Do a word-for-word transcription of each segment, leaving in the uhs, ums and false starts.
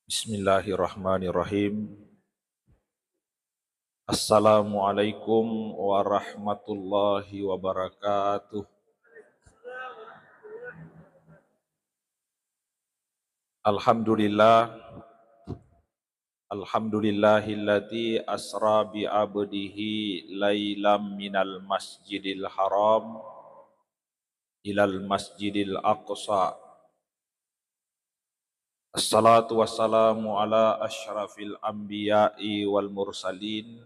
Bismillahirrahmanirrahim. Assalamualaikum warahmatullahi wabarakatuh. Alhamdulillah. Alhamdulillahilladzi asra bi abdihi lailam minal masjidil haram ilal masjidil aqsa. Assalatu wassalamu ala asyrafil anbiya'i wal mursalin,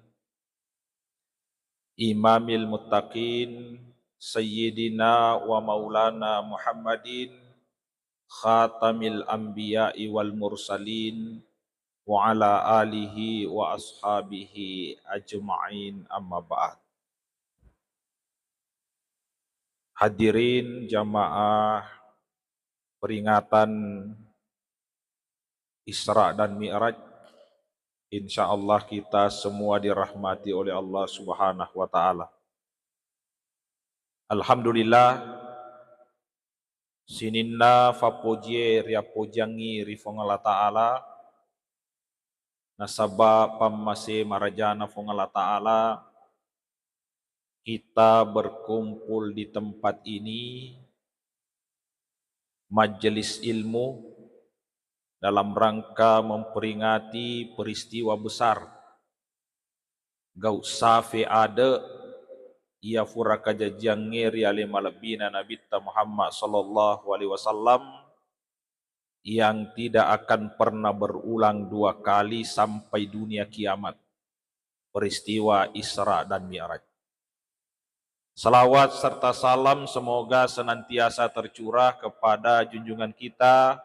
imamil muttaqin, sayyidina wa maulana Muhammadin, khatamil anbiya'i wal mursalin, wa ala alihi wa ashabihi ajma'in, amma ba'd. Hadirin jamaah peringatan Isra dan Mi'raj, insya Allah kita semua dirahmati oleh Allah Subhanahu wa Ta'ala. Alhamdulillah, sininna fappojie riappojiangngi ri Fuang Allah Ta'ala, nasaba pammase marajana Fuang Allah Ta'ala, kita berkumpul di tempat ini, majelis ilmu, dalam rangka memperingati peristiwa besar Gau' Safe Ade, iya fura kajajiangnge ri ale malebbina Nabitta Muhammad sallallahu alaihi wasallam, yang tidak akan pernah berulang dua kali sampai dunia kiamat, peristiwa Isra dan Mi'raj. Salawat serta salam semoga senantiasa tercurah kepada junjungan kita,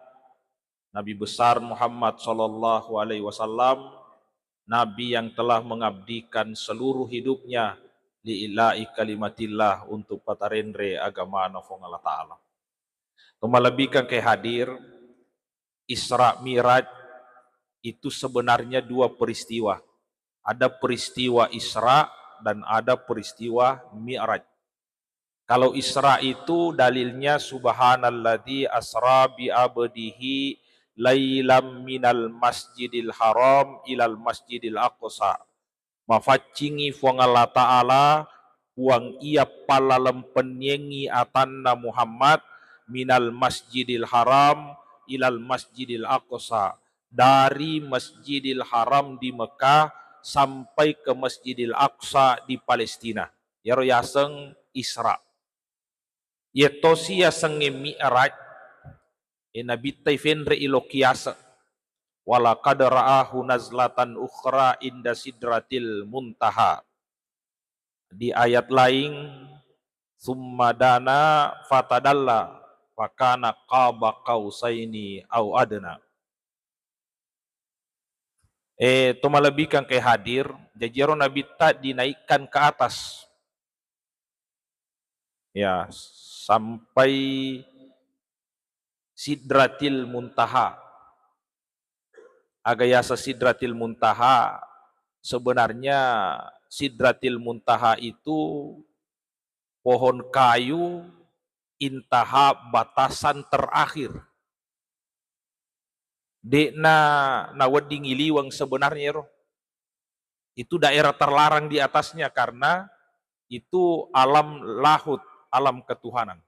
Nabi besar Muhammad sallallahu alaihi wasallam, Nabi yang telah mengabdikan seluruh hidupnya li'ila'i kalimatillah, untuk patarenre agamana Fuang Allah Ta'ala. Tomalebbikeng ke hadir, Isra Mi'raj itu sebenarnya dua peristiwa. Ada peristiwa Isra dan ada peristiwa Mi'raj. Kalau Isra itu dalilnya, "Subhanalladzi asra bi abdihi lailam minal masjidil haram ilal masjidil aqsa." Mafaccingi Fuang Allah Ta'ala, Puang iya pallalempenniengngi atanna Muhammad, minal masjidil haram ilal masjidil aqsa, dari Masjidil Haram di Mekah sampai ke Masjidil Aqsa di Palestina. Iyaro yaseng Isra. Iyetosi yasengnge Mi'raj, e, Nabitta ifenre i lokki yaseng. "Walaqad ra'ahu nazlatan ukhra inda sidratil muntaha." Di ayat lain, "Tsumma dana fatadalla fakana qaba qausaini au adna." Eh, tomalebbikeng ke hadir, jaji ero Nabitta dinaikkan ke atas. Ya, sampai Sidratil Muntaha. Aga yaseng Sidratil Muntaha? Sebenarnya Sidratil Muntaha itu pohon kayu intaha batasan terakhir. De'na nawedding iliweng sebenarnya ero. Itu daerah terlarang di atasnya karena itu alam lahut, alam ketuhanan.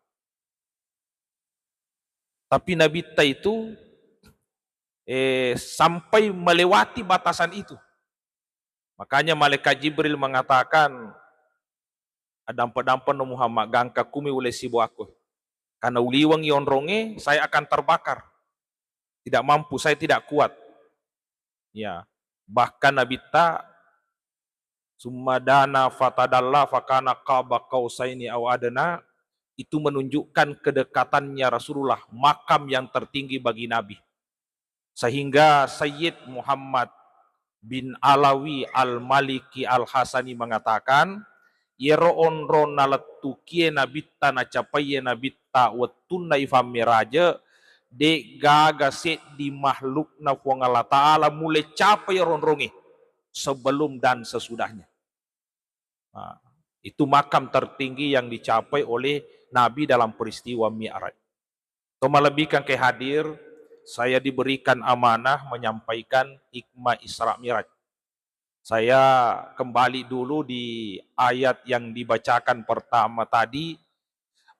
Tapi Nabitta itu, eh, sampai melewati batasan itu. Makanya malaikat Jibril mengatakan, "Adampe-dampenno Muhammad, gangka kumi ulessibuakku. Karena uliwengi onronge, saya akan terbakar. Tidak mampu, saya tidak kuat." Ya, bahkan Nabitta, "Tsumma dana fatadalla fakana qaba qausaini au adna," itu menunjukkan kedekatannya Rasulullah, makam yang tertinggi bagi Nabi. Sehingga Sayyid Muhammad bin Alawi Al-Maliki Al-Hasani mengatakan, iyaro onrong nalettukie Nabitta, nacapaiye Nabitta wettunna ifammeraje, de'gaga seddi makhlukna Fuang Allah Ta'ala mulle capai ronrongnge sebelum dan sesudahnya. Nah, itu makam tertinggi yang dicapai oleh Nabi dalam peristiwa Mi'raj. Tomalebbikeng ke hadir, Saya diberikan amanah menyampaikan hikmah Isra Miraj. Saya kembali dulu di ayat yang dibacakan pertama tadi.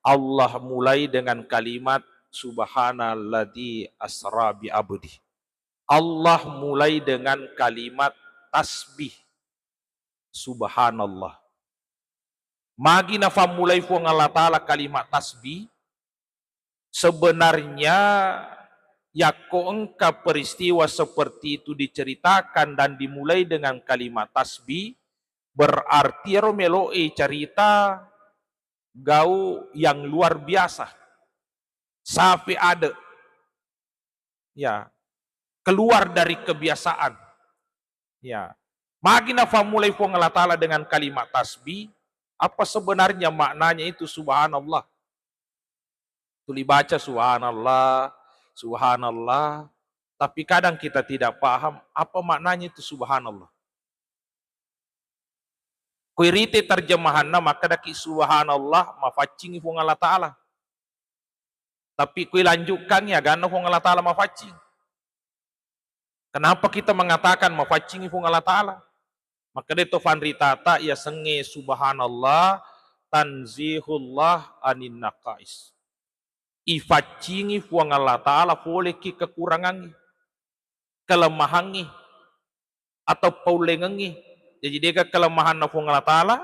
Allah mulai dengan kalimat, "Subhanalladzi asra bi abdi." Allah mulai dengan kalimat tasbih. Subhanallah. Magi nafammulai Puang Allah Ta'ala kalimat tasbih? Sebenarnya, yakko engka peristiwa seperti itu diceritakan dan dimulai dengan kalimat tasbih, berarti ero melo'i cerita gau yang luar biasa. Safe ade. Ya, keluar dari kebiasaan. Ya. Magi nafammulai Puang Allah Ta'ala dengan kalimat tasbih? Apa sebenarnya maknanya itu subhanallah? Tuli baca subhanallah, subhanallah, tapi kadang kita tidak paham apa maknanya itu subhanallah. Ko irite terjemahanna, makkedaki subhanallah, mafaccingi Puang Allah Ta'ala. Tapi ko ilanjutkangi, aganna Puang Allah Ta'ala mafaccing. Kenapa kita mengatakan mafaccingi Puang Allah Ta'ala? Makkeda to fanritata, yasengnge subhanallah tanzihullah anin naqais. Ifaccingi Puang Allah Ta'ala poleki kekurangangngi, kelemahangngi, atau paullengengngi. Jadi, de'ga kelemahanna Puang Allah Ta'ala,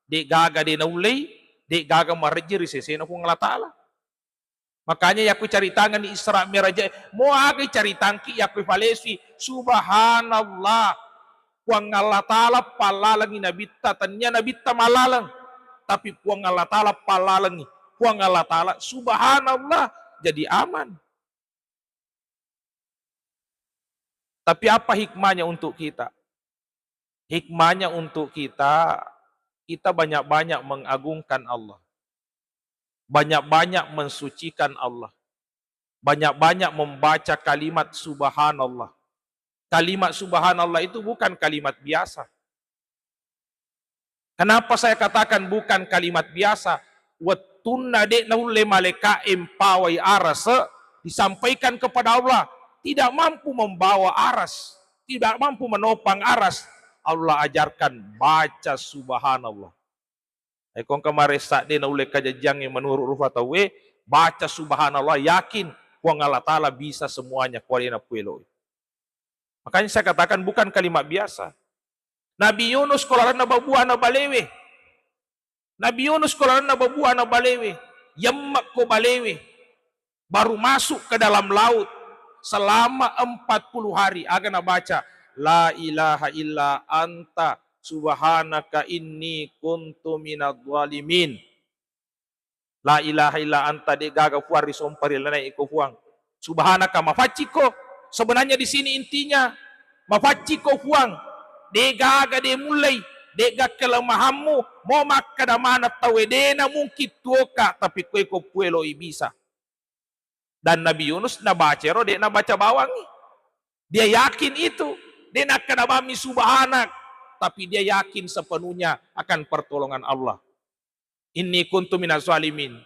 de'gaga de' naullei, de'gaga marejje ri sesena Puang Allah Ta'ala. Makanya yakko caritangenni Isra Mi'raj, mo aga caritangki yakko falesui, subhanallah. Puang Allah Ta'ala pallalengngi nabitta, tennia nabitta mallaleng. Tapi Puang Allah Ta'ala pallalengngi. Puang Allah Ta'ala, subhanallah, jadi aman. Tapi apa hikmahnya untuk kita? Hikmahnya untuk kita, kita banyak-banyak mengagungkan Allah. Banyak-banyak mensucikan Allah. Banyak-banyak membaca kalimat subhanallah. Kalimat subhanallah itu bukan kalimat biasa. Kenapa saya katakan bukan kalimat biasa? Wettunna de' naulle malaika'e mpawai arase, disampaikan kepada Allah, tidak mampu membawa aras, tidak mampu menopang aras. Allah ajarkan baca subhanallah. Eh, ko engka maressa de' naulle kajajjangnge menurut rupa tauwe, baca subhanallah, yakin Puang Allah Ta'ala bisa semuanya, ko de' napueloi. Makanya saya katakan bukan kalimat biasa. Nabi Yunus ko lalenna babuana balewe. Nabi Yunus ko lalenna babuana balewe. Yemmekko balewe. Baru masuk ke dalam laut selama empat puluh hari. Aga nabaca, "La ilaha illa anta subhanaka inni kuntu minadh dhalimin." La ilaha illa anta, de'gaga puang risompa ri lalenna iko Puang. Subhanaka, mafacciko. Sebenarnya di sini intinya, mafacciko Puang. De'gaga de' mullei, de'ga kelemahanmu, mo makkeda maneng tauwe, de'na mungkin tuoka, tapi koe ko pueloi bisa. Dan Nabi Yunus nabaca ero, de' nabaca bawangngi. Dia yakin itu. De' nakkeda bawammi subhanak, tapi dia yakin sepenuhnya akan pertolongan Allah. "Inni kuntu minaz zalimin."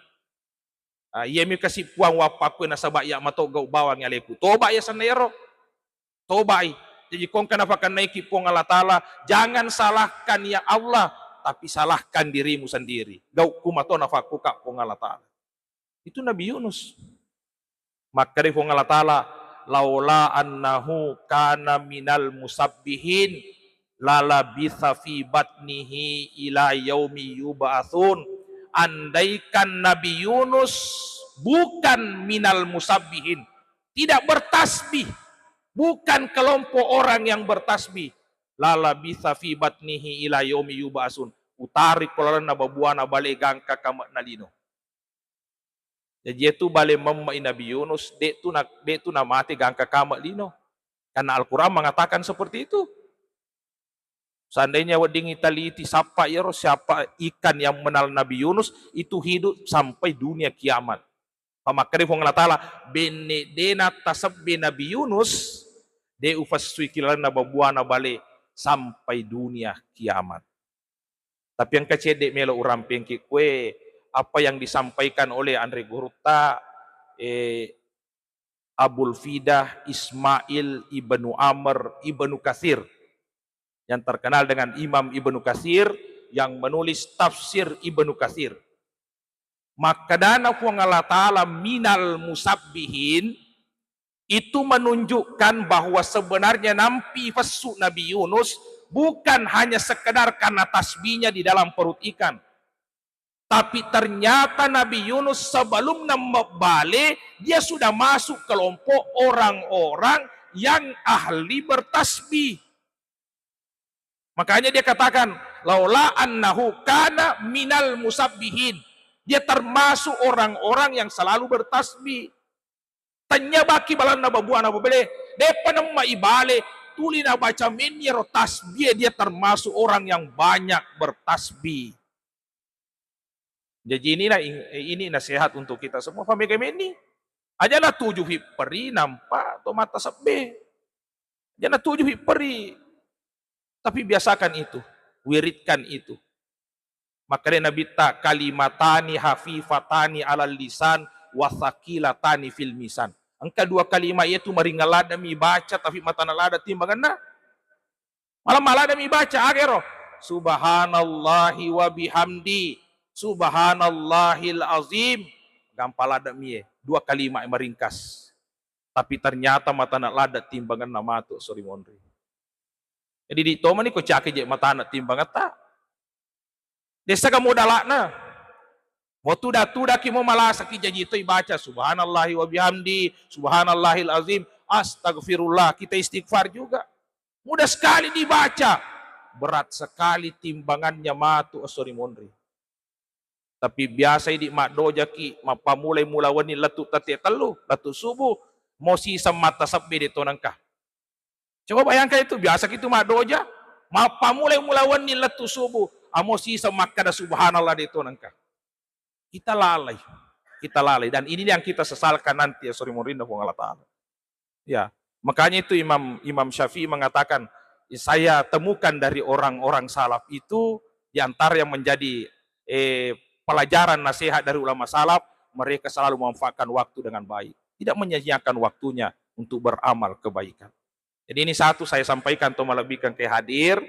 Ah, iyami kasi Puang wappakkue nasaba iya mato gau bawang aleku. Toba iya senna iyaro. Tobai. Jaji ko engka nafakennaiki Puang Allah Ta'ala, jangan salahkan ya Allah, tapi salahkan dirimu sendiri. Gauku mato nafakkuka Puang Allah Ta'ala. Itu Nabi Yunus. Makkedai Puang Allah Ta'ala, "Laula annahu kana minal musabbihin, lalabitha fi batnihi ila yaumi yub'atsun." Andaikan Nabi Yunus bukan minal musabbihin, tidak bertasbih, bukan kelompok orang yang bertasbih, lalabitha fi batnihi ila yaumi yub'atsun. Utari ko lalenna babuana bale gangka kame'na lino. Jaji, iyatu bale memme'i Nabi Yunus, de'tu na-, de'tu namate gangka kame' lino. Karena Al-Quran mengatakan seperti itu. Seandainya wedding iteliti, sappa iyaro, siapa ikan yang menal Nabi Yunus, itu hidup sampai dunia kiamat. Pamakkedai Puang Allah Ta'ala, benne de' nattasebbe Nabi Yunus, de' ufessuiki lalenna babuana bale sampai dunia kiamat. Tapi engka cedde' melo urampengki kue, apa yang disampaikan oleh Anre Gurutta, eh, Abul Fidah Ismail ibnu Amr ibnu Katsir, yang terkenal dengan Imam Ibnu Katsir, yang menulis tafsir Ibnu Katsir. Makkedana Puang Allah Ta'ala, "Minal musabbihin," itu menunjukkan bahwa sebenarnya nampi fessu Nabi Yunus bukan hanya sekedar karena tasbihnya di dalam perut ikan. Tapi ternyata Nabi Yunus sebelum nemmebale, dia sudah masuk kelompok orang-orang yang ahli bertasbih. Makanya dia katakan, "Laula annahu kana minal musabbihin." Dia termasuk orang-orang yang selalu bertasbih. Tanya baki balanna babuana babele, depa nemma ibale, tuli nabaca menni ro tasbih, dia termasuk orang yang banyak bertasbih. Jadi inilah, ini nasihat untuk kita semua. Famega menni, aja natuju fi peri nampa to mata sebbe. Aja natuju fi peri. Tapi biasakan itu, wiridkan itu. Makanya Nabi ta, "Kalimatani hafifatani alal lisan wa tsaqilatani fil misan." Engka dua kalimat itu maringan ladang mi baca, tapi matana ladang timbanganna. Malah malah ladang mi baca, agero. Subhanallahi wa bihamdi. Subhanallahil azim. Gampang ladang mi, eh. Dua kalimat meringkas. Tapi ternyata matana ladang timbanganna matu, sori monri. Jadi di tomani ko cake je matana timbangetta. Dessa ga modalakna. Mo tuda-tudaki mo malasaki jaji toi baca subhanallahi wa bihamdi, subhanallahil azim, astagfirullah, kita istighfar juga. Mudah sekali dibaca, berat sekali timbangannya matu, sori monri. Tapi biasa idi maddojaki, mappamulai mula wenni lettu tette tellu, lettu subuh, mo siseng matta sebbe de to nengka. Coba bayangkan itu, biasa kitu maddoja, mappamulai mula wenni lettu subuh, amo siseng makkada subhanallah de to nengka. Kita lalai, kita lalai. Dan ini yang kita sesalkan nanti, ya, sori monrinna Puang Allah Ta'ala. Ya, makanya itu Imam, Imam Syafi'i mengatakan, saya temukan dari orang-orang salaf itu, di antara yang menjadi, eh, pelajaran nasihat dari ulama salaf, mereka selalu memanfaatkan waktu dengan baik. Tidak menyia-nyiakan waktunya untuk beramal kebaikan. Jadi ini satu saya sampaikan to malebbikan ke hadir.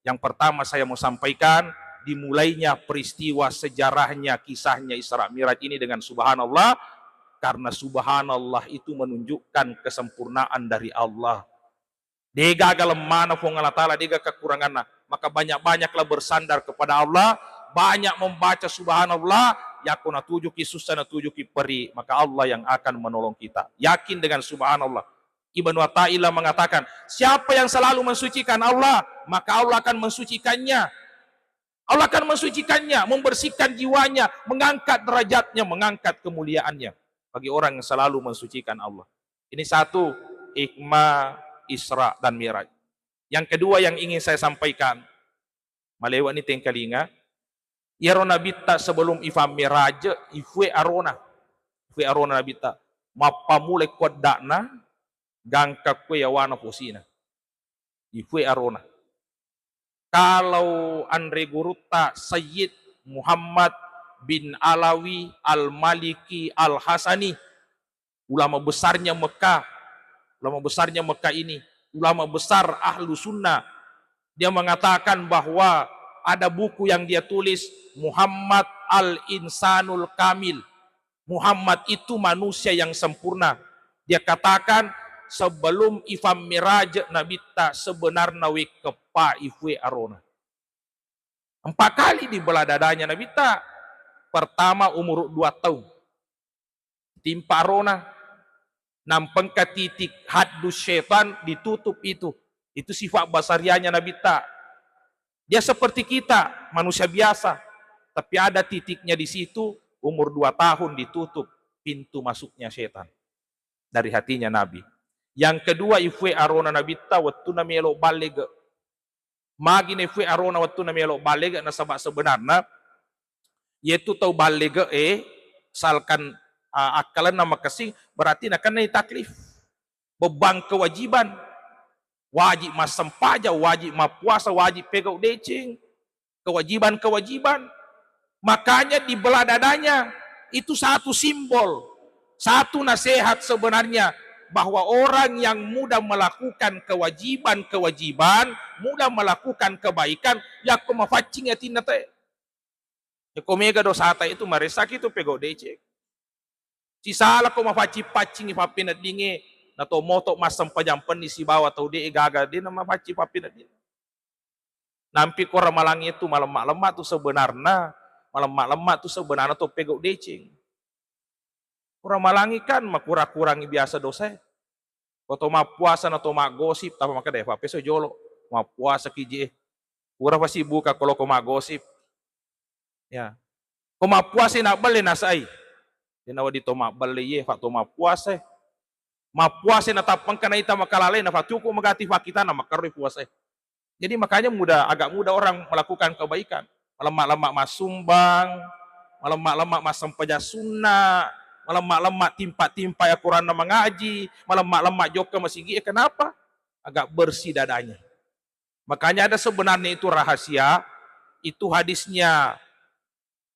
Yang pertama saya mau sampaikan, dimulainya peristiwa sejarahnya, kisahnya Isra Mi'raj ini dengan subhanallah, karena subhanallah itu menunjukkan kesempurnaan dari Allah. Degaga lemmana Puang Allah Ta'ala, dega kekuranganna. Maka banyak-banyaklah bersandar kepada Allah, banyak membaca subhanallah, yakko natujuki sussa, natujuki peri, maka Allah yang akan menolong kita. Yakin dengan subhanallah. Ibnu Athaillah mengatakan, siapa yang selalu mensucikan Allah, maka Allah akan mensucikannya. Allah akan mensucikannya, membersihkan jiwanya, mengangkat derajatnya, mengangkat kemuliaannya. Bagi orang yang selalu mensucikan Allah. Ini satu hikmah Isra dan Mi'raj. Yang kedua yang ingin saya sampaikan, malewa ni tengkalinga, iyaro Nabitta sebelum ifammiraje, ifue arona. Ifue arona Nabitta. Mappamulai kuadda'na, gangka kue yawana posina. Ifue arona. Kalau anre gurutta Sayyid Muhammad bin Alawi Al-Maliki Al-Hasani, ulama besarnya Mekah, ulama besarnya Mekah ini, ulama besar Ahlu Sunnah, dia mengatakan bahwa ada buku yang dia tulis, Muhammad Al-Insanul Kamil. Muhammad itu manusia yang sempurna. Dia katakan, sebelum ifammiraje Nabitta, sebenarna wekkeppa ifue arona. Empat kali dibelah dadanya Nabitta. Pertama umur dua tahun. Timpa arona. Nampengka titik haddu syaitan ditutup itu. Itu sifat basariahnya Nabitta. Dia seperti kita, manusia biasa. Tapi ada titiknya di situ, umur dua tahun ditutup pintu masuknya setan dari hatinya Nabi. Yang kedua, ifue arona Nabitta, wettuna melo ballege. Magi na ifue arona wettuna melo ballege, nasaba sebenarna, yetu tau ballege e, salkan, a, akkalenna makessing, berarti nakennai taklif. Beban kewajiban. Wajib massempajang, wajib mappuasa, wajib pegau deceng. Kewajiban-kewajiban. Makanya dibelah dadanya. Itu satu simbol. Satu nasihat sebenarnya, bahwa orang yang mudah melakukan kewajiban-kewajiban, mudah melakukan kebaikan, yakko mafaccing atinna te. Yakko mega dosata itu, maressaki tu pegau deceng. Sisala ko mafaccing-faccingi fappeneddingnge, nato moto massempajang penni sibawa tau de gaga, de namafaccing fappeneddingnge. Nampi ko ramalangnge tu malemma-lemma tu sebenarna, malemma-lemma tu sebenarna to pegau deceng. Ko ramalangngi kan makura-kurangi biasa dosae. Ko to mappuasa na to maggosip, tapa makkeda, "Eh, fappeso jolo, mappuasa ki je." Pura fasibuka ko loko maggosip. Ya. Ko mappuasa na belle nasai. Dena wadi to mabbelle ye, fa to mappuasa. Mappuasa na tappengka naita makalalai, na fa cukup magati fakitana makkaroi puasa. Jadi makanya mudah, agak mudah orang melakukan kebaikan. Malemma-lemma massumbang, malemma-lemma massempajang sunna, malemma-lemma timpa-timpa ya Quranna mengaji, malemma-lemma jokka masigi. Eh, kenapa? Agak bersih dadanya. Makanya ada sebenarnya itu rahasia, itu hadisnya,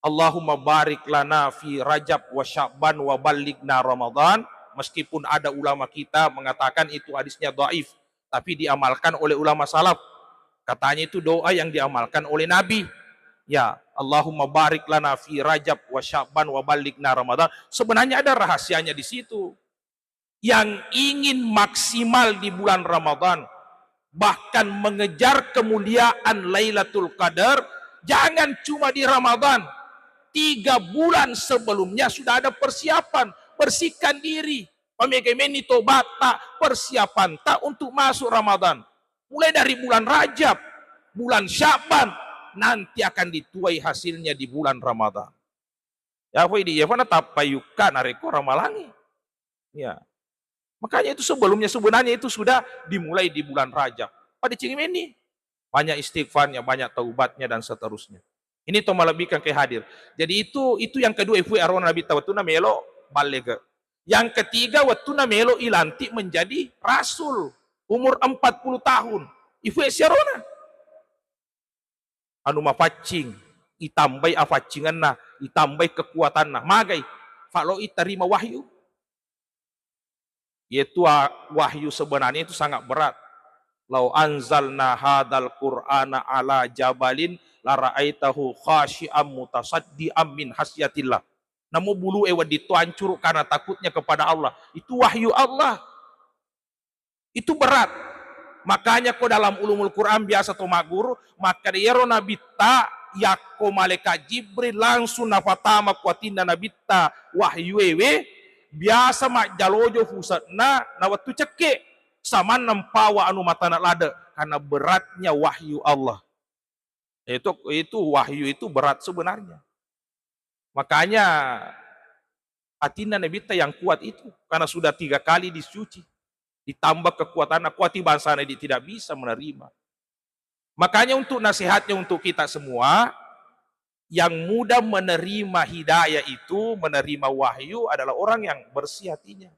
"Allahumma barik lana fi Rajab wa Sya'ban wa ballighna Ramadan." Meskipun ada ulama kita mengatakan itu hadisnya dhaif, tapi diamalkan oleh ulama salaf. Katanya itu doa yang diamalkan oleh Nabi. Ya, "Allahumma barik lana fi Rajab wa Sya'ban wa ballighna Ramadan." Sebenarnya ada rahasianya di situ. Yang ingin maksimal di bulan Ramadan, bahkan mengejar kemuliaan Lailatul Qadar, jangan cuma di Ramadan. Tiga bulan sebelumnya sudah ada persiapan, bersihkan diri. Pamega-meni tobatta, persiapanta untuk masuk Ramadan. Mulai dari bulan Rajab, bulan Sya'ban, nanti akan dituai hasilnya di bulan Ramadan. Ya, fo idi, ya, fo natappa yukka narekko ramalangi. Ya. Makanya itu sebelumnya, sebenarnya itu sudah dimulai di bulan Rajab. Pada cingimeni. Banyak istighfarnya, banyak taubatnya, dan seterusnya. Ini to malebbikan ke hadir. Jadi itu, itu yang kedua, ifui arona Nabitta wettunna melo ballege. Yang ketiga, wettunna melo ilantik menjadi rasul. Umur empat puluh tahun. Ifui siarona. Anu mafaccing, itambai afaccingenna, itambai kekuatanna. Magai? Fa lo itarima wahyu. Yaitu, ah, wahyu sebenarnya itu sangat berat. "Lau anzalna hadzal Qur'ana ala jabalin lara'aitahu khasyi'an mutasaddian min hasyatillah." Namo bulu e wedding to ancuru karena takutnya kepada Allah. Itu wahyu Allah. Itu berat. Makanya ko dalam ulumul Quran biasa to magguru, makkeda iyaro Nabitta yakko malaikat Jibril langsung nafatama ku atinna Nabitta wahyu ewe, biasa majjalojo fuse'na na wettu cekke, samanna mpawa anu matana lade, karena beratnya wahyu Allah. Itu, itu wahyu itu berat sebenarnya. Makanya atinna Nabitta yang kuat itu, karena sudah tiga kali disuci, ditambah kekuatanna, kuati bangsana di tidak bisa menerima. Makanya untuk nasihatnya untuk kita semua, yang mudah menerima hidayah itu, menerima wahyu adalah orang yang bersih hatinya.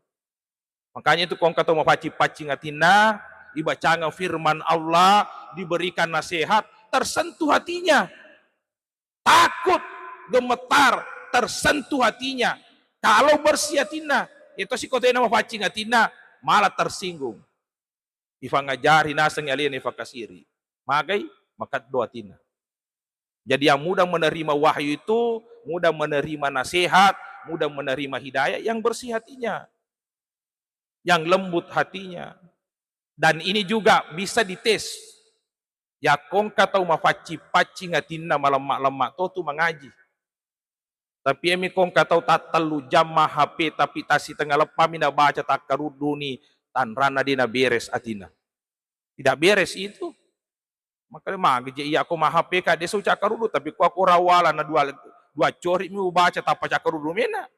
Makanya itu ko engka tau mapaccing-paccing atinna, ibacangeng firman Allah, diberikan nasihat, tersentuh hatinya. Takut, gemetar, tersentuh hatinya. Kalau bersih atinna, itu sikotoena mapaccing atinna, malah tersinggung. Ifangajari naseng alena ifakasiri. Magai? Makeddo atinna. Jadi yang mudah menerima wahyu itu, mudah menerima nasihat, mudah menerima hidayah yang bersih hatinya, yang lembut hatinya. Dan ini juga bisa dites. Yakko engka tau mapaccing-paccing atinna, malemma-lemma to tu mangaji. Tapi emi ko engka tau tattellu jam ma H P, tapi tassitengnga leppami nabaca, takkarudduni, tanranna de naberes atinna. Tidak beres itu. Makanya magi je iya ko ma H P ka, de so cakkaruddu, tapi ko aku rawala na dua, dua cori mi ubaca tappa cakkaruddu mena.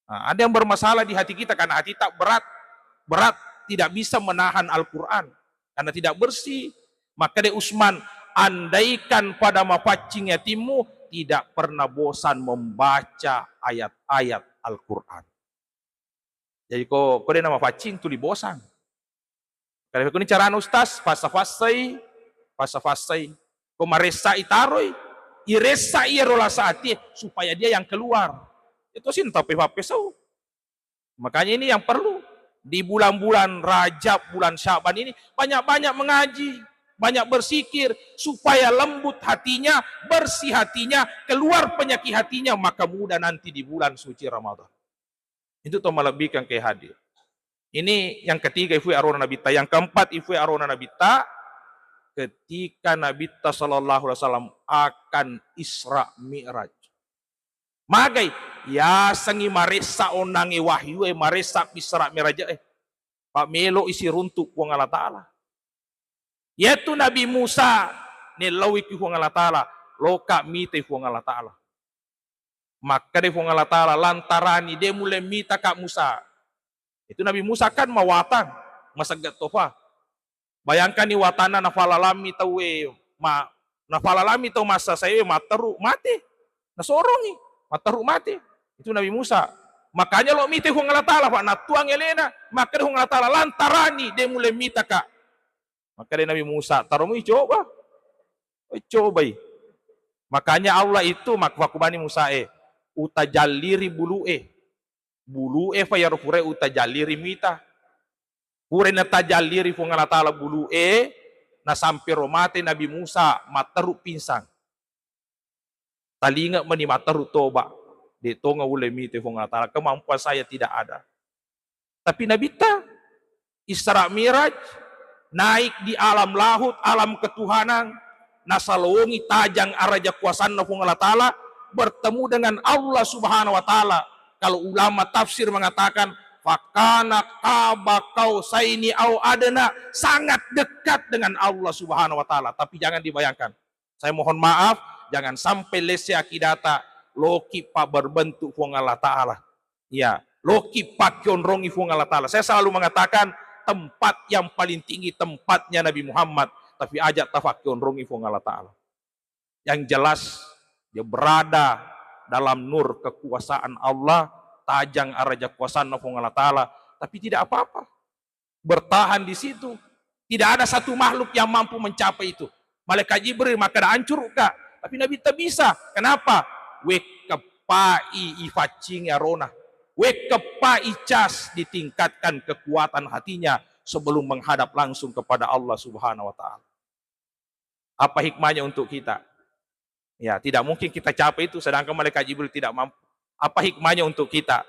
Nah, ada yang bermasalah di hati kita karena hati tak berat, berat, tidak bisa menahan Al-Quran karena tidak bersih. Maka de Utsman, andaikan pada mapaccing atinmu tidak pernah bosan membaca ayat-ayat Al-Quran. Jadi ko, ko de namapaccing tuli bosan. Kada kuni carana Ustaz, fassa-fassai, fassa-fassai. Ko maressa itaroi, iressa iyaro lasa atie supaya dia yang keluar. Itu sin tapi fappesau. Makanya ini yang perlu di bulan-bulan Rajab, bulan Syaban ini banyak-banyak mengaji, banyak bersikir supaya lembut hatinya, bersih hatinya, keluar penyakit hatinya, maka mudah nanti di bulan suci Ramadan. Itu to malebbikan ke hadir. Ini yang ketiga ifue arona Nabitta. Yang keempat ifue arona Nabitta, ketika Nabitta sallallahu alaihi wasallam akan Isra Mi'raj. Magai, yasengngi maressa onnangnge wahyue, maressa Isra Mi'raj e. Pa' melo'i siruntu' Puang Allah Ta'ala. Yaitu Nabi Musa, nellauiki Puang Allah Ta'ala, loka' mitai Puang Allah Ta'ala. Makkeda Puang Allah Ta'ala, "Lantarani, de' mulle mitaka' Musa." Itu Nabi Musa kan mawatang, masegga' tofa. Bayangkanni watanna nafalalammi tauwe, ma-, nafalalammi tau massasaewe matteru mate. Nasorongi, matteru mate. Itu Nabi Musa. Makanya lo mitai Puang Allah Ta'ala, fa' nattuang elena, makkeda Puang Allah Ta'ala, "Lantarani, de' mulle mitaka'." Makkeda Nabi Musa, "Taromui coba." Oi, cobai. Makanya Allah itu mak-, fakkubani Musa e, "Utajalliri bulu'e." Bulu'e fa iyaro pura utajalliri mita. Pura natajalliri Puang Allah Ta'ala bulu'e, nasampero mate Nabi Musa, matteru pingsan. Talinga mani matteru toba, de' tonga ulle mite Puang Allah Ta'ala, kemampuan saya tidak ada. Tapi Nabitta Isra Mi'raj, naik di alam lahut, alam ketuhanan, nasalongi tajang araja kuasanna Puang Allah Ta'ala, bertemu dengan Allah Subhanahu wa Ta'ala. Kalau ulama tafsir mengatakan, "Fakana qaba qausaini au adna," sangat dekat dengan Allah Subhanahu wa Ta'ala. Tapi jangan dibayangkan, saya mohon maaf, jangan sampai lesse akidata, loki pa berbentuk Puang Allah Ta'ala. Ya, loki pakionrongi Puang Allah Ta'ala. Saya selalu mengatakan, tempat yang paling tinggi tempatnya Nabi Muhammad, tapi aja' tafakionrongi Puang Allah Ta'ala. Yang jelas, dia berada dalam nur kekuasaan Allah, tajang araja kuasanna Puang Allah Ta'ala, tapi tidak apa-apa. Bertahan di situ. Tidak ada satu makhluk yang mampu mencapai itu. Malaikat Jibril makkeda, "Ancurukka." Tapi Nabitta bisa. Kenapa? Wekkeppai ifaccingi arona. Wekkeppai cas, ditingkatkan kekuatan hatinya sebelum menghadap langsung kepada Allah Subhanahu wa Ta'ala. Apa hikmahnya untuk kita? Ya, tidak mungkin kita capai itu, sedangkan malaikat Jibril tidak mampu. Apa hikmahnya untuk kita?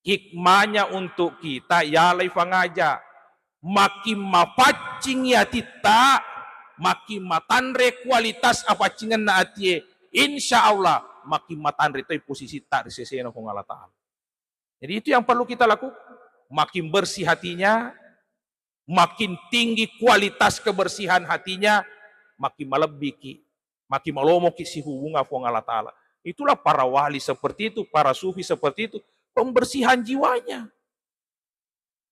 Hikmahnya untuk kita, yalai fangaja. Makin mapaccing atitta, makin matanre kualitas apaccingenna atie. Insya Allah, makin matanre toi posisitta ri sesena Puang Allah Ta'ala. Jadi itu yang perlu kita lakukan. Makin bersih hatinya, makin tinggi kualitas kebersihan hatinya, makin malebbiki, makin malomoki sihubungan Puang Allah Ta'ala. Itulah para wali seperti itu, para sufi seperti itu, pembersihan jiwanya.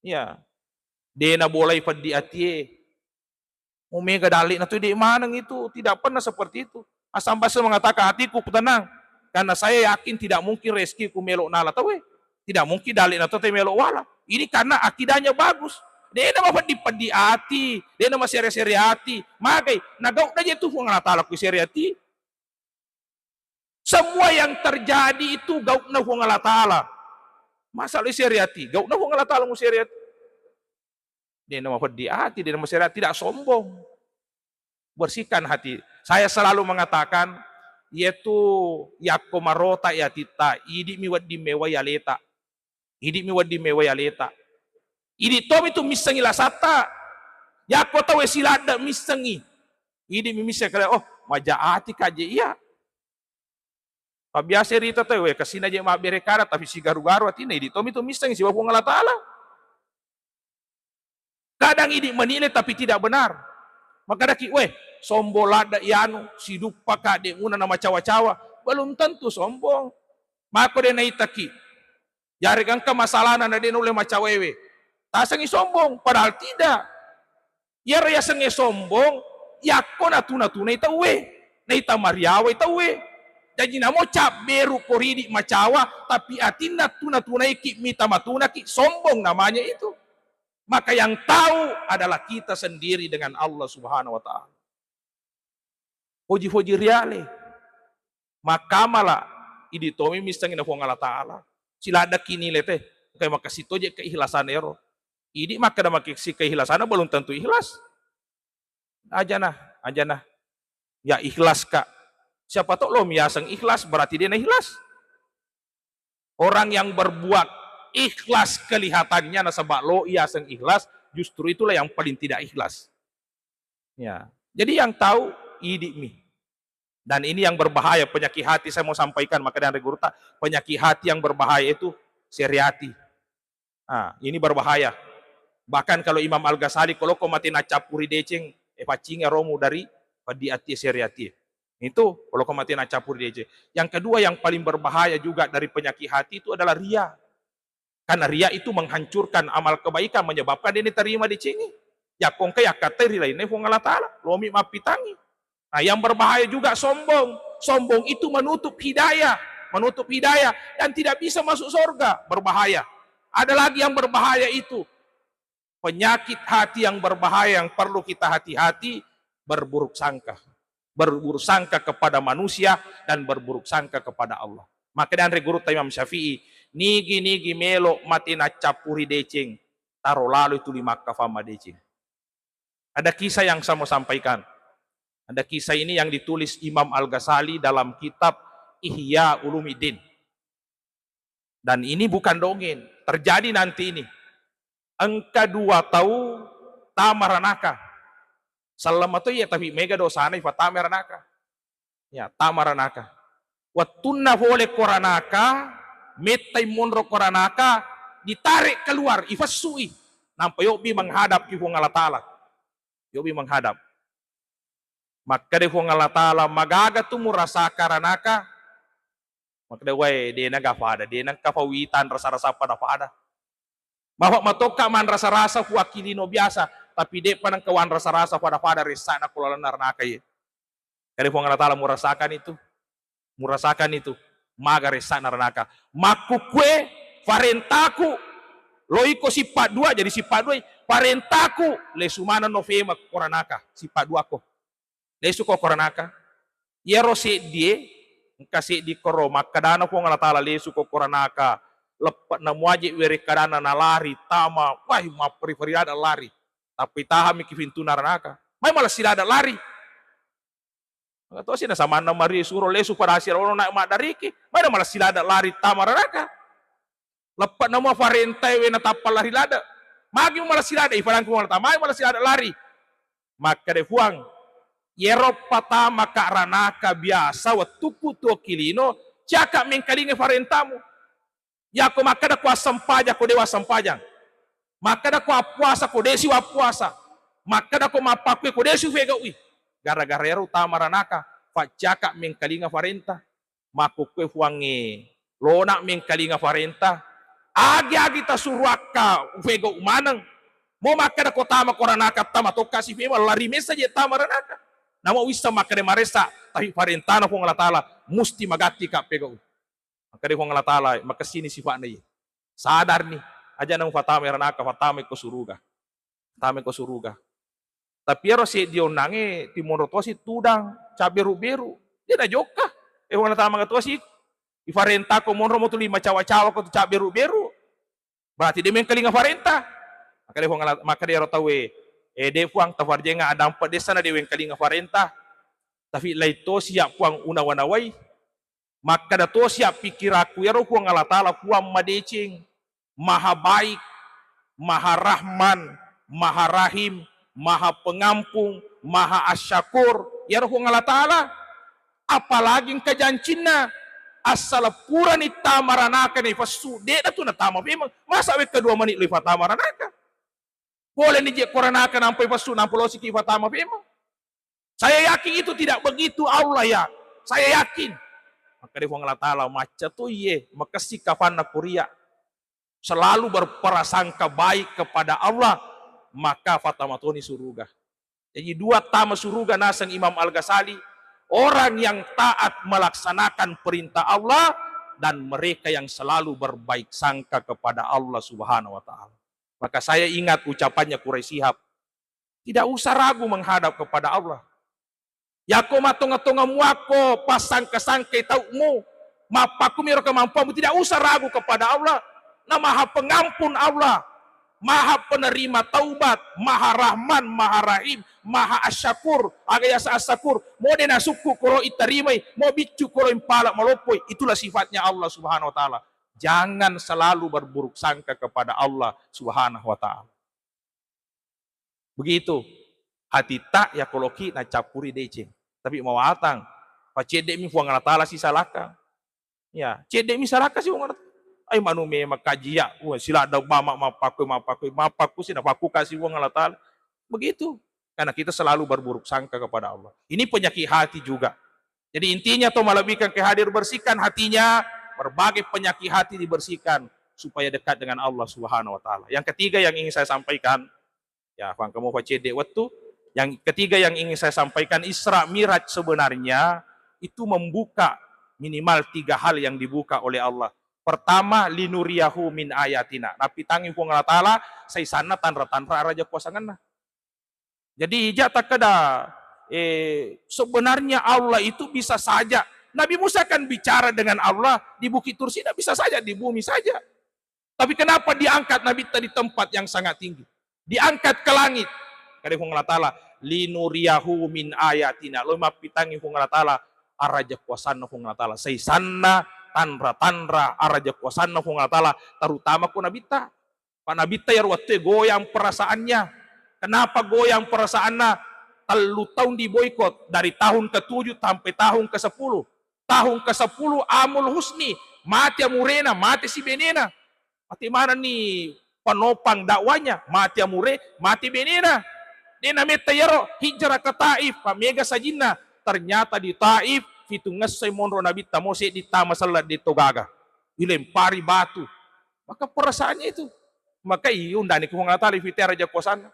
Ya. De' nabolai peddi atie. Mumega dalle'na tu de' maneng itu, tidak pernah seperti itu. Hasan Basri mengatakan, "Hatiku tenang, karena saya yakin tidak mungkin rezekiku melo' nala tauwe. Tidak mungkin dalle'na tu te melo' wala." Ini karena akidahnya bagus. De' namapeddi-peddi ati, de' namasere-sere ati. Magai, nagau'na je tu Puang Allah Ta'ala ku sere ati. Semua yang terjadi itu gau'na Puang Allah Ta'ala. Masa lo isere ati? Gau'na Puang Allah Ta'ala musere ati. De' namapeddi ati, de' namasere ati, tidak sombong. Bersihkan hati. Saya selalu mengatakan, yaitu yakko marota atitta, idi'mi wedding mewai aleta. Idi'mi wedding mewai aleta. Idi' tomi tu missengi lasatta. Yakko tauwe siladde' missengi. Idi'mi misseng kale, oh, maja ati kaje iya. Pabbiasa rita tauwe, kasina je mabbere kada, tapi sigaru-garu atinna, idi' tomi tu missengi sibawa Puang Allah Ta'ala. Kadang idi' menilai tapi tidak benar. Makkedaki, "Weh, sombong ladde' ianu, siduppaka de' muna namacawa-cawa." Belum tentu sombong. Mako de' naitaki. Yarega engka masalahna na de' naulle macawaewe. Tasengngi sombong, padahal tidak. Iyaro yasengnge sombong, yakko natu-natunai tauwe, naita mariawai tauwe. Jaji namo cabberu ko ridi' macawa, tapi atinna tuna-tunaiki mita matunaki, sombong namanya itu. Maka yang tahu adalah kita sendiri dengan Allah Subhanahu wa Ta'ala. Poji-poji riale. Makkamala, idi' tomi missengi na Puang Allah Ta'ala. Siladdaki nilai te. Engka makessing toje keikhlasan ero. Idi makkeda makessing keikhlasanna belum tentu ikhlas. Ajana, ajana. Ya ikhlas, Kak. Siapa tahu lo miaseng ikhlas, berarti dia na ikhlas. Orang yang berbuat ikhlas kelihatannya nasaba lo iaseng ikhlas, justru itulah yang paling tidak ikhlas. Ya. Jadi yang tahu idi mi. Dan ini yang berbahaya, penyakit hati saya mau sampaikan, maka dari gurutta, penyakit hati yang berbahaya itu seriati. Ah, ini berbahaya. Bahkan kalau Imam Al-Ghazali, kalau ko mate naccappuri deceng, eh, paccingi aromu dari peddi atie, seriati. Itu kalau ko mate naccappuri deceng. Yang kedua yang paling berbahaya juga dari penyakit hati itu adalah ria. Karena ria itu menghancurkan amal kebaikan, menyebabkan dia diterima decengi. Ya kongka yakkatai ri lainnya Puang Allah Ta'ala, lomi mappitangi. Nah, yang berbahaya juga sombong. Sombong itu menutup hidayah, menutup hidayah dan tidak bisa masuk surga, berbahaya. Ada lagi yang berbahaya itu, penyakit hati yang berbahaya yang perlu kita hati-hati, berburuk sangka. Berburuk sangka kepada manusia dan berburuk sangka kepada Allah. Maka dari gurutta Imam Syafi'i, nigi-nigi melo mate naccappuri deceng, taro lalo itu limakka famma deceng. Ada kisah yang saya mau sampaikan. Ada kisah ini yang ditulis Imam Al-Ghazali dalam kitab Ihya Ulumuddin. Dan ini bukan dongeng, terjadi nanti ini. Engka dua tau tama ranaka. Selleng mato iya, tapi mega dosana ifatama ranaka. Ya, tama ranaka. Wettunna fole ko ranaka, mettai monro ko ranaka, ditarik keluar, ifessui. Nampa yobbi menghadap ki Puang Allah Ta'ala. Yobbi menghadap. Makkeda Puang Allah Ta'ala, "Magaga tu murasaka ranaka?" Makkeda, "Wae, de naga pada, de nengka fawita anrasa-rasa pada-pada. Mafa matokka manrasa-rasa fuakki lino biasa, tapi de'pa nengka wanrasa-rasa pada-pada ressana ko lalenna ranaka ye." Kade Puang Allah Ta'ala, "Murasakan itu. Murasakan itu." Maga ressana ranaka. Makkukkue farentaku, loiko sippa dua, jadi sippa dua, farentaku, lesu maneng no fema ko ranaka, sippa dua ko. Lesu ko ko ranaka. Iyaro seddie, engka seddi koro, makkedana Puang Allah Ta'ala, "Lesu ko ko ranaka, leppe'na muaje werekkadanna nalari, tama, wah, mapperi-peri ada lari." Tapi tahammi ki pintuna ranaka. Mai malessi lada lari. Maka tosi na samanna mari suro lesu pada hasil ono na maddariki, mai na malessi lada lari tama ranaka. Leppe'na mua farentae we natappa lari lada. Magi malessi lada, ifalangku malata, mai malessi lada lari. Makkeda Puang, "Yero patama ka ranaka biasa wettukku tuo kilino, caka mengkalinga farentamu." Yako makkeda ko assempajang, ko dewa sempajang. Makkeda ko appuasa, ko desi wappuasa. Makkeda ko mappakkue, ko desi ufegaui. Gara-gara ero tama ranaka, faccaka mengkalinga farenta. Makkukkue Puangnge, lona mengkalinga farenta. Agi-agi tasuruakka ufegau maneng. Mo makkeda ko tama ko ranaka, tama tokka sifema, lari messa je tama ranaka. Namo wissa makkeda maressa, tapi farentana Puang Allah Ta'ala musti magatti ka pegau. Makkeda Puang Allah Ta'ala, makessini sifa'na iye. Sadarni, aja' na mufatama ranaka, fatama ko suruga. Fatama ko suruga. Tapi ero seddi onnangnge timonro tosi tudang, cabberu-beru. Dia na jokka. Eh, Puang Allah Ta'ala mangatosi, ifarentako monro mo tuli macawa-cawa ko tu cabberu-beru. Berarti de mengkalinga farenta. Makkeda Puang Allah, makkeda ero tauwe, eh, de Puang, tafarjenga adampe dessa na de wengkalinga farenta. Tapi laittosi ya Puang unawa-nawai. Makkeda tosi ya pikkirakku, iyaro Puang Allah Ta'ala Puang madeceng, maha baik, maha rahman, maha rahim, maha pengampung, maha asyakur. Iyaro Puang Allah Ta'ala, apalagi engka jancinna, assala purani tama ranaka naifessu, de'na tu natama femeng. Masa wekka dua menit lo ifatama ranaka? Boleh ni je ko ranaka nampa ifessu, nampa losiki ifatama femeng. Saya yakin itu tidak begitu Allah ya. Saya yakin. Makkeda Puang Allah Ta'ala, macca tu iye, makessing kafanna kuria. Selalu berprasangka baik kepada Allah, maka fatama toni suruga. Jadi dua tama suruga naseng Imam Al-Ghazali, orang yang taat melaksanakan perintah Allah dan mereka yang selalu berbaik sangka kepada Allah Subhanahu wa Ta'ala. Maka saya ingat ucapannya Quraish Shihab, tidak usah ragu menghadap kepada Allah. Yako matonga-tonga muakko, passangka-sangkai taumu, mappakkumi ro kemampuanmu, tidak usah ragu kepada Allah. Na Maha Pengampun Allah, Maha Penerima Taubat, Maha Rahman, Maha Rahim, Maha Asyakur. Aga yaseng Asyakur? Mo de nasukku koro itarimai, mo biccu koro impala maloppoi. Itulah sifatnya Allah Subhanahu wa Ta'ala. Jangan selalu berburuk sangka kepada Allah Subhanahu wa Ta'ala. Begitu. Hatitta ya koloki nacappuri deceng. Tapi mawatang, pacedde'mi Puang Allah Ta'ala sisalakang. Ya, cedde'mi salakang si Puang Allah Ta'ala. Ai manu memang kaji ya, wah, siladda bama mappakkoi, mappakkoi, mappakku si napakku kasi Puang Allah Ta'ala. Begitu. Karena kita selalu berburuk sangka kepada Allah. Ini penyakit hati juga. Jadi intinya, to malebbikan ke hadir, bersihkan hatinya, berbagai penyakit hati dibersihkan supaya dekat dengan Allah Subhanahu wa Ta'ala. Yang ketiga yang ingin saya sampaikan, ya, fangkamo facedde waktu. Yang ketiga yang ingin saya sampaikan, Isra Miraj sebenarnya itu membuka minimal tiga hal yang dibuka oleh Allah. Pertama, linuriyahu min ayatina. Nappitangngi Puang Allah Ta'ala saisanna tanra-tanra araja kuasangenna. Jadi, ija takkeda, eh, sebenarnya Allah itu bisa saja. Nabi Musa kan bicara dengan Allah di Bukit Tursina, bisa saja di bumi saja. Tapi kenapa diangkat Nabitta di tempat yang sangat tinggi? Diangkat ke langit. Kade Puang Allah Ta'ala, "Linuriyahu min ayatina." Lo mappitangngi Puang Allah Ta'ala araja kuasanna Puang Allah Ta'ala. Saisanna tanra-tanra araja kuasanna Puang Allah Ta'ala, terutama ko Nabitta. Pak Nabitta iyaro wettué goyang perasaannya. Kenapa goyang perasaanna? Tellu taung diboikot, dari tahun ketujuh sampai tahun kesepuluh. Tahun kesepuluh Amul Husni, mati amurena, mati si benena. Mati manenni penopang dakwanya, mati amure, mati benena. Dena metta iyaro hijrah ke Taif, Pak, mega sajinna. Ternyata di Taif, fitung essoi monro Nabitta, mo seddi tama selleng, de to gaga. Dilempari batu. Maka perasaannya itu. Maka iundani ku Puang Allah Ta'ala, fitera jakuasanna.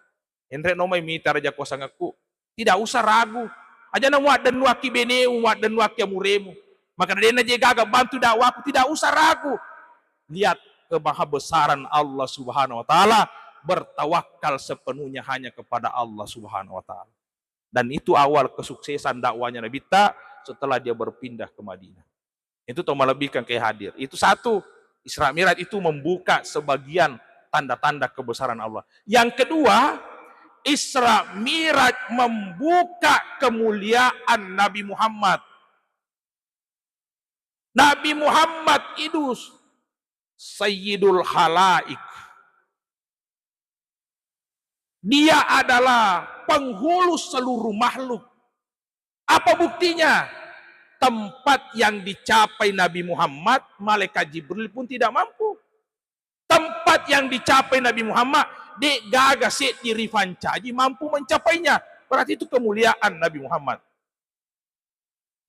Enre no mai mita raja kuasangekku. Tidak usah ragu. Aja na muaddennuakki beneu, muaddennuakki amuremu. Maka dena je gaga bantu dakwaku, tidak usah ragu. Lihat kemahabesaran Allah Subhanahu wa Ta'ala, bertawakal sepenuhnya hanya kepada Allah Subhanahu wa Ta'ala. Dan itu awal kesuksesan dakwahnya Nabitta setelah dia berpindah ke Madinah. Itu tau malebbikan ke hadir. Itu satu, Isra Mi'raj itu membuka sebagian tanda-tanda kebesaran Allah. Yang kedua, Isra Mi'raj membuka kemuliaan Nabi Muhammad. Nabi Muhammad itu Sayyidul Halaik. Dia adalah penghulu seluruh makhluk. Apa buktinya? Tempat yang dicapai Nabi Muhammad, malaikat Jibril pun tidak mampu. Tempat yang dicapai Nabi Muhammad, de gaga seddi ripancaji mampu mencapainya. Berarti itu kemuliaan Nabi Muhammad.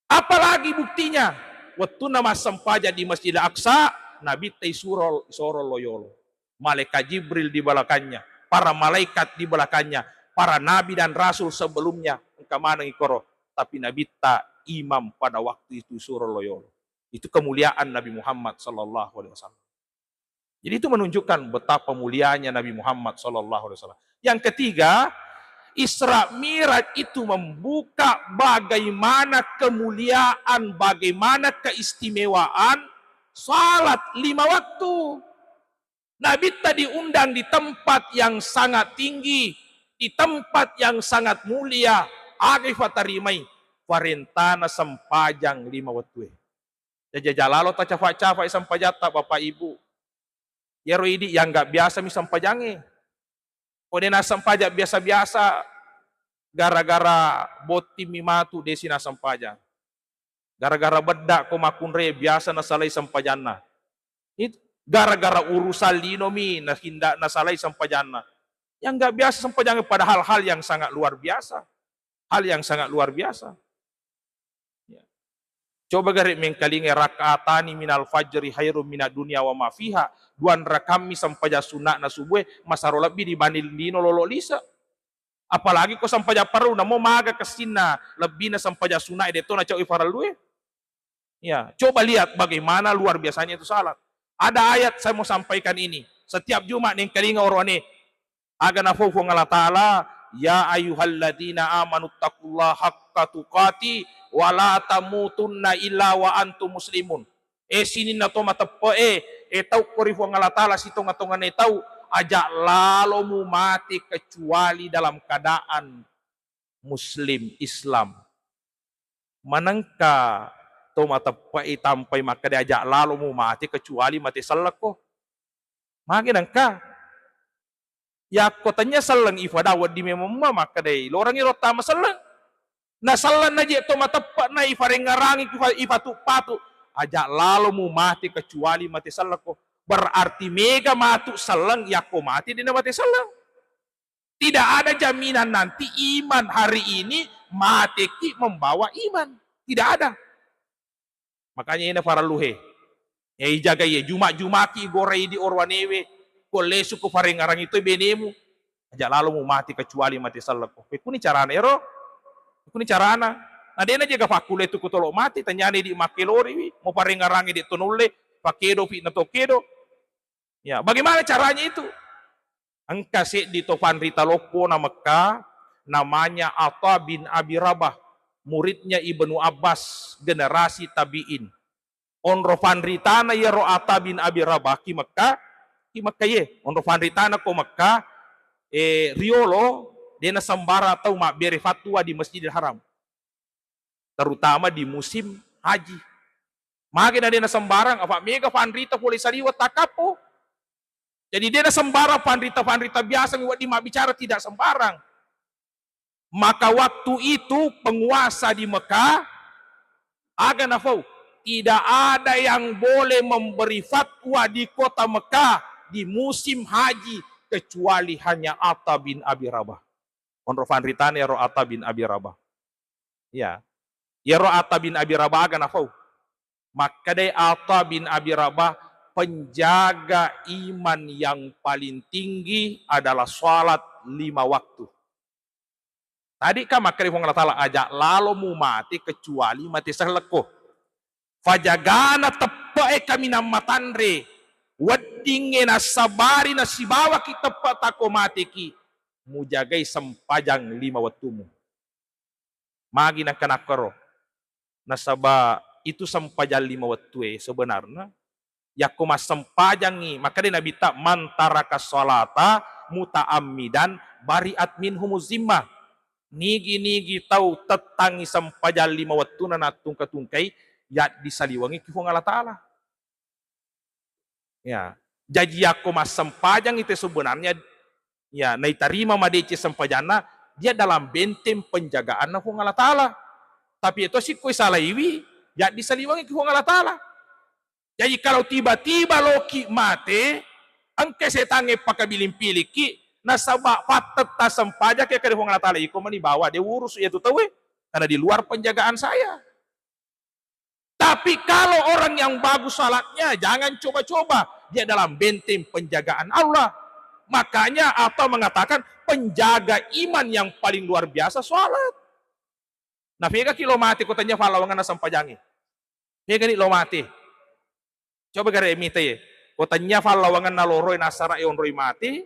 Apalagi buktinya, wettunna massempajang di Masjid Aqsa, Nabitta isuro, isoro lo yolo. Malaikat Jibril di belakangnya, para malaikat di belakangnya, para nabi dan rasul sebelumnya, engka maneng ikoro. Tapi Nabitta imam pada waktu itu isuro lo yolo. Itu kemuliaan Nabi Muhammad sallallahu alaihi wasallam. Jadi itu menunjukkan betapa mulianya Nabi Muhammad sallallahu alaihi wasallam. Yang ketiga, Isra Mi'raj itu membuka bagaimana kemuliaan, bagaimana keistimewaan salat lima waktu. Nabitta diundang di tempat yang sangat tinggi, di tempat yang sangat mulia, aga ifatarimai? Parentana sempajang lima wettue. Jaja-jaja lalo tacafa-cafai sempajatta, Bapak Ibu. Iyaro idi yang nggak biasa mi sempajangnge. Ko de nassempajang biasa-biasa, gara-gara botting mi matu desi nassempajang. Gara-gara bedda ko makkunrai biasa nasalai sempajanna. Itu gara-gara urusan lino mi nahinda-, nasalai sempajanna. Yang nggak biasa sempajangnge, padahal hal yang sangat luar biasa. Hal yang sangat luar biasa. Ya. Coba gare mengkalinga, "Rak'atani minal fajri khairum minad dunya wa ma fiha." Dua rakammi sempajang sunna'na subue masaro lebbi dibanding lino lolo lise. Apalagi ko sempajang parellu, namo maga kessinna lebbina sempajang sunna e, de to nacau farellue. Ya, coba lihat bagaimana luar biasanya itu salat. Ada ayat saya mau sampaikan ini. Setiap Jumat nengkalinga oroane. Aga nafau Puang Allah Ta'ala, "Ya ayyuhalladzina amanu taqullaha haqqa tuqati wa la tamutunna illa wa antum muslimun." Eh, sininna to mateppe'e, eh, tau ko ri Puang Allah Ta'ala sitonga-tongana tau, aja lalo mu mate kecuali dalam keadaan muslim, Islam. Manengka to mateppe'i tampai makkeda aja lalo mu mate kecuali mate sellekko. Magi nengka? Yakko tennya selleng ifada wedding memeng ma makkedai lorengi ro tama selleng. Na selleng na je to mateppe'na ifarengngerangi ifa-, ipatu-patu. Aja lalo mu mate kecuali mate sellekko. Berarti mega matu selleng yakko mate dena mate selleng. Tidak ada jaminan nanti iman hari ini mateki membawa iman. Tidak ada. Makanya ini farallu he. Ya ijaga ye, juma-jumaki gorai di orwanewe, ko lesu ko farengarangi to benemu, aja lalo mu mati kecuali mati sellekko. Pekuni carana ero? Pekuni carana? Na dena jaga fakkule tu kutolo mati, tanyane di makkeloriwi, mau farengarangi de to nulle, pakedo fi na to kedo. Ya, bagaimana caranya itu? Engka seddi to fanrita loppo na Mekka, namanya Atha bin Abi Rabah, muridnya Ibnu Abbas, generasi tabi'in. Onro fanritana yero Atha bin Abi Rabah ki Mekka, ki Mekka ye. Onro fanritana ko Mekka, eh, riolo, dena sembara tau mabbere fatwa di Masjidil Haram. Terutama di musim haji. Magi na dena sembarang, apa mega fanrita pole saliweng takappo. Jadi dena sembarang fanrita-fanrita biasa mi wedding mabbicara, tidak sembarang. Maka waktu itu penguasa di Mekah, aga nafau, tidak ada yang boleh memberi fatwa di kota Mekah di musim haji kecuali hanya Atha bin Abi Rabah. Onro fanritana ero Atha bin Abi Rabah. Ya. Iyaro Atha bin Abi Rabah aga nafau. Makkedai Atha bin Abi Rabah, penjaga iman yang paling tinggi adalah salat lima waktu. Tadi kan makkeda Puang Allah Ta'ala, aja lalo mu mate kecuali mate sellekko. Fajagana teppe'e kaminang matanre, weddingnge nassabari nasibawaki teppe'ta ko mateki, mujagai sempajang lima wettumu. Magi nangka nakkoro? Nasaba itu sempajang lima wettue sebenarna yakko massempajangngi, makkeda Nabitta, "Man taraka sholata muta'ammidan bari'at minhumuz zimmah." Nigi-nigi tau tettangngi sempajang lima wettuna nattungka-tungkai, yaddi saliwengngi ki Puang Allah Ta'ala. Ya. Jaji yakko massempajang itu sebenarnya, ya, naitarima madeceng sempajanna, dia dalam benteng penjagaanna Puang Allah Ta'ala. Tapi itu sikko isalaiwi, yaddi saliwengngi ki Puang Allah Ta'ala. Jadi kalau tiba-tiba loki mate, engka setangnge pakabiling-piliki, nasaba pattetta sempajang ke kade Puang Allah Ta'ala, iko mani bawa de urusu iya tu tauwe, karena di luar penjagaan saya. Tapi kalau orang yang bagus salatnya, jangan coba-coba. Dia dalam benteng penjagaan Allah. Makanya Atha mengatakan, penjaga iman yang paling luar biasa salat. Nah, fegaki lo mate ko tanya fallawanganna sempajangi. Fegani lo mate. Coba gare mita ye. Ko tanya fallawanganna loroi nasara e onroi mate,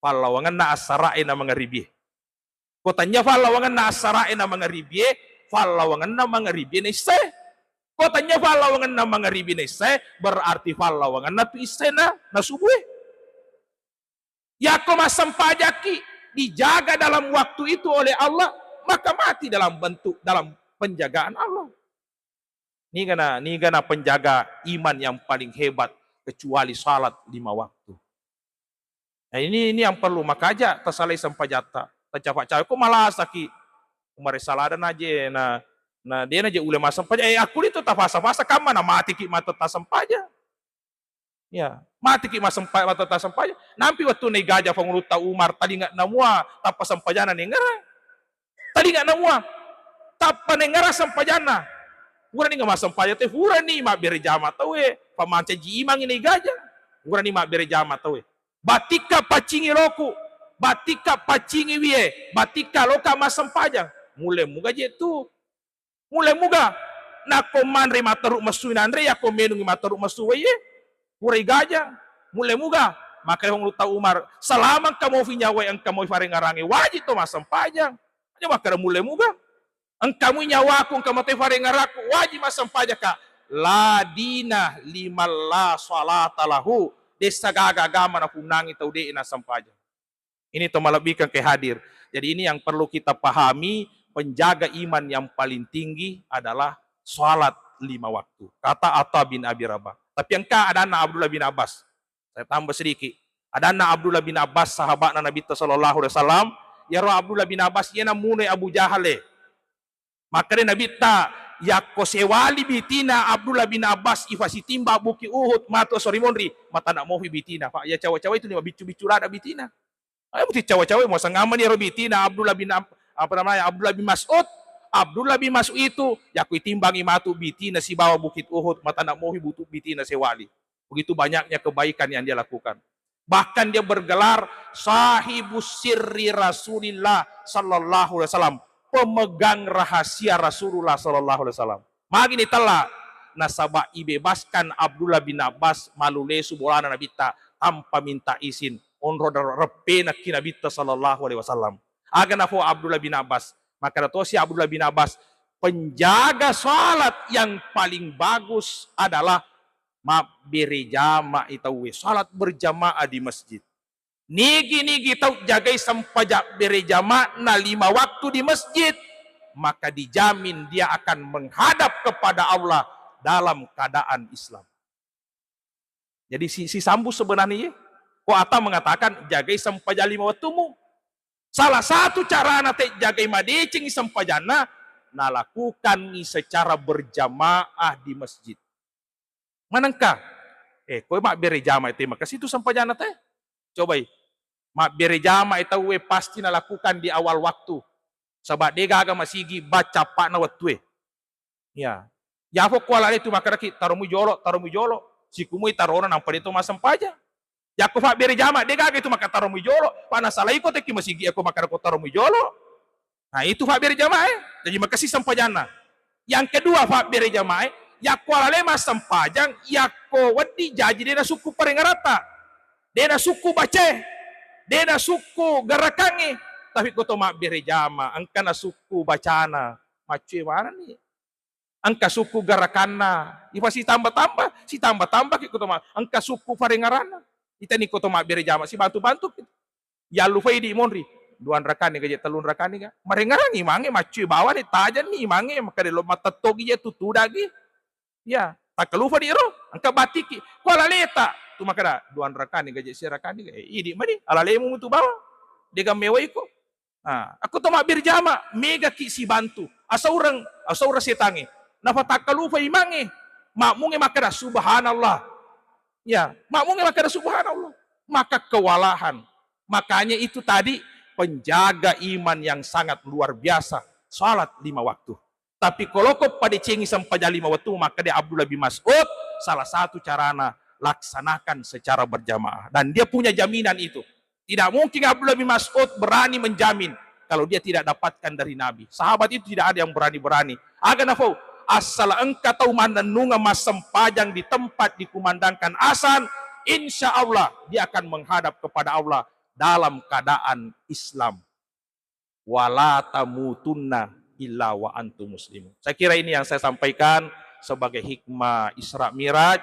fallawanganna assara'e na mangaribie. Ko tanya fallawanganna assara'e na mangaribie, fallawanganna mangaribie na issae. Ko tanya fallawanganna mangaribie na issae, berarti fallawanganna tu issae na, na subue. Yakko massempajakki dijaga dalam waktu itu oleh Allah, maka mati dalam bentuk, dalam penjagaan Allah. Nigana, nigana penjaga iman yang paling hebat kecuali salat lima waktu. Nah, ini, ini yang perlu. Makaja tasalai sempajatta, tacafa-cafa. Ko malasaki, umare salada naje, na, na dena je ule massempajang. Eh, aku itu tafasa-fasa kamma na matiki mata tassempajang. Ya, matiki massempa-, mata tassempajang. Nampi wettu naigaja Pangulutta Umar, talinga namua tappa sempajana nengara. Talinga namua tappa nengara sempajanna. Purani nga massempajang te, purani mabbere jama tauwe, pamancaji imangi naigaja. Purani mabbere jama tauwe. Batikka paccingi loku, batikka paccingi wie, batikka loka massempajang. Mulle muga je tu. Mulle muga, nakko manre matteru messu nanre, yakko menungi matteru messu waiye, pura igaja. Mulle muga, makkedai Pangulutta Umar, selama engka mofi nyawae, engka moi farengarange, wajib to massempajang. Aja makkeda mulle muga. Engka moi nyawaku, engka matoi farengarakku, wajib massempajang ka. La dina liman la salata lahu. Dessa gaga agama napunnangi tau de' nassempajang. Ini to malebbikan ke hadir. Jadi ini yang perlu kita pahami, penjaga iman yang paling tinggi adalah salat lima waktu. Kata Atta bin Abi Rabah. Tapi engka adanna Abdullah bin Abbas. Saya tambah sedikit. Adanna Abdullah bin Abbas, sahabatna Nabitta sallallahu alaihi wasallam, yaro Abdullah bin Abbas iyana munoi Abu Jahal e. Makkeda Nabitta, yakko sewali bitina Abdullah bin Abbas ifasitimba Bukit Uhud, matu esso ri monri, matana mofi bitina. Fa iya cawa-cawa itu lima biccu-biccu lada bitina. Ayo muti cawa-cawa, mau sengaman yaro bitina Abdullah bin Ab-, apa namanya, Abdullah bin Mas'ud. Abdullah bin Mas'ud itu, yakko itimbangi matu bitina sibawa Bukit Uhud, matana mofi butu bitina sewali. Begitu banyaknya kebaikan yang dia lakukan. Bahkan dia bergelar sahibus sirri Rasulillah sallallahu alaihi wasallam, pemegang rahasia Rasulullah sallallahu alaihi wasallam. Magi nitella, nasaba ibebaskan Abdullah bin Abbas malu lesu bolana Nabitta tanpa minta izin. Onro reppena ki Nabitta sallallahu alaihi wasallam. Aga nafo Abdullah bin Abbas? Makkeda tosi Abdullah bin Abbas, penjaga salat yang paling bagus adalah mabbere jama'i tauwe, salat berjamaah di masjid. Nigi-nigi tau jagai sempajang bere jama'na lima waktu di masjid, maka dijamin dia akan menghadap kepada Allah dalam keadaan Islam. Jadi si, si Sambu sebenarnya, ko Atta mengatakan jagai sempajang lima waktumu. Salah satu carana te jagai madecengi sempajanna, nalakukangi secara berjamaah di masjid. Manengka, eh, koe mabbere jama'i te makasitu sempajanna te. Cobai, mabbere jama'i tauwe pasti nalakukan di awal waktu. Saba de gaga masigi baca appa'na wettue. Ya. Yafo ko alale tu makkedaki, "Taromui jolo, taromui jolo." Sikumui tarona nampa de to massempajang. Yakko fabbere jama, de gaga itu makkeda taromui jolo. Pa nasalaiko tekki masigi yakko makkeda ko taromui jolo. Nah, itu fabbere jamae. Jadi makasi sempajanna. Yang kedua fabbere jamae, yakko alale massempajang, yakko weddi jaji de nasukku parengaratta. De nasukku bacae. De nasukku gerakangnge. Tapi ko to mabbere jama, engka nasukku bacana. Maccue manenni. Engka sukku gerakanna, ifa sitamba-tamba, sitamba-tamba ki ko to ma-, engka sukku farengaranna. Itani ko to mabbere jama, sibantu-bantu ki. Yallu fai di monri, duanrakani gaje, tellunrakani ga. Marengarangi mange, maccui bawane, tajanni mange, makkeda lo matettogi je tu tudagi. Ya, takkalufa di ro, engka batiki. Kuala leta, tu makkeda, duanrakani gaje, sirakani ga. Eh, idi mani, alalemu tu bawa. Dega mewai ko. Ah, akko to mabbere jama, megaki sibantu. Asaureng, asaureng setangnge. Nafatakkalufa imangnge. Makmungnge makkeda, "Subhanallah." Ya, makmungnge makkeda, "Subhanallah." Maka kewalahan. Makanya itu tadi penjaga iman yang sangat luar biasa. Salat lima waktu. Tapi kalau ko padecengi sempajang lima waktu, maka dia Abdullah bin Mas'ud, salah satu carana laksanakan secara berjamaah. Dan dia punya jaminan itu. Tidak mungkin Abdullah bin Mas'ud berani menjamin kalau dia tidak dapatkan dari Nabi. Sahabat itu tidak ada yang berani-berani. Aga nafau, asal engka tau mannennungeng massempajang di tempat dikumandangkan azan, insya Allah dia akan menghadap kepada Allah dalam keadaan Islam. "Wala tamutunna illa wa antum muslimun." Saya kira ini yang saya sampaikan sebagai hikmah Isra Miraj.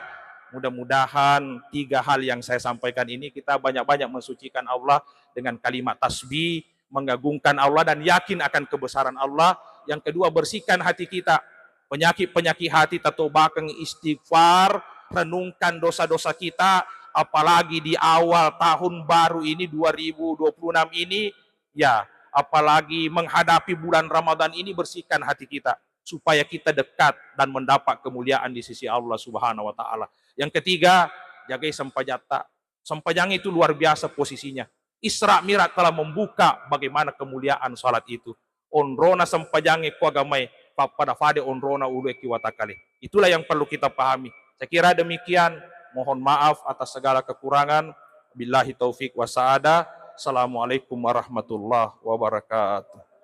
Mudah-mudahan tiga hal yang saya sampaikan ini, kita banyak-banyak mensucikan Allah dengan kalimat tasbih, mengagungkan Allah dan yakin akan kebesaran Allah. Yang kedua, bersihkan hati kita. Penyakit-penyakit hati, tatobakeng, istighfar, renungkan dosa-dosa kita, apalagi di awal tahun baru ini, dua ribu dua puluh enam ini, ya, apalagi menghadapi bulan Ramadan ini, bersihkan hati kita supaya kita dekat dan mendapat kemuliaan di sisi Allah Subhanahu wa Ta'ala. Yang ketiga, jagai sempajatta. Sempajang itu luar biasa posisinya. Isra Mi'raj telah membuka bagaimana kemuliaan salat itu. Onrona sempajangnge ko agamae, pappada-pada onrona uluekki watakale. Itulah yang perlu kita pahami. Saya kira demikian. Mohon maaf atas segala kekurangan. Billahi taufik wa sa'adah. Assalamualaikum warahmatullahi wabarakatuh.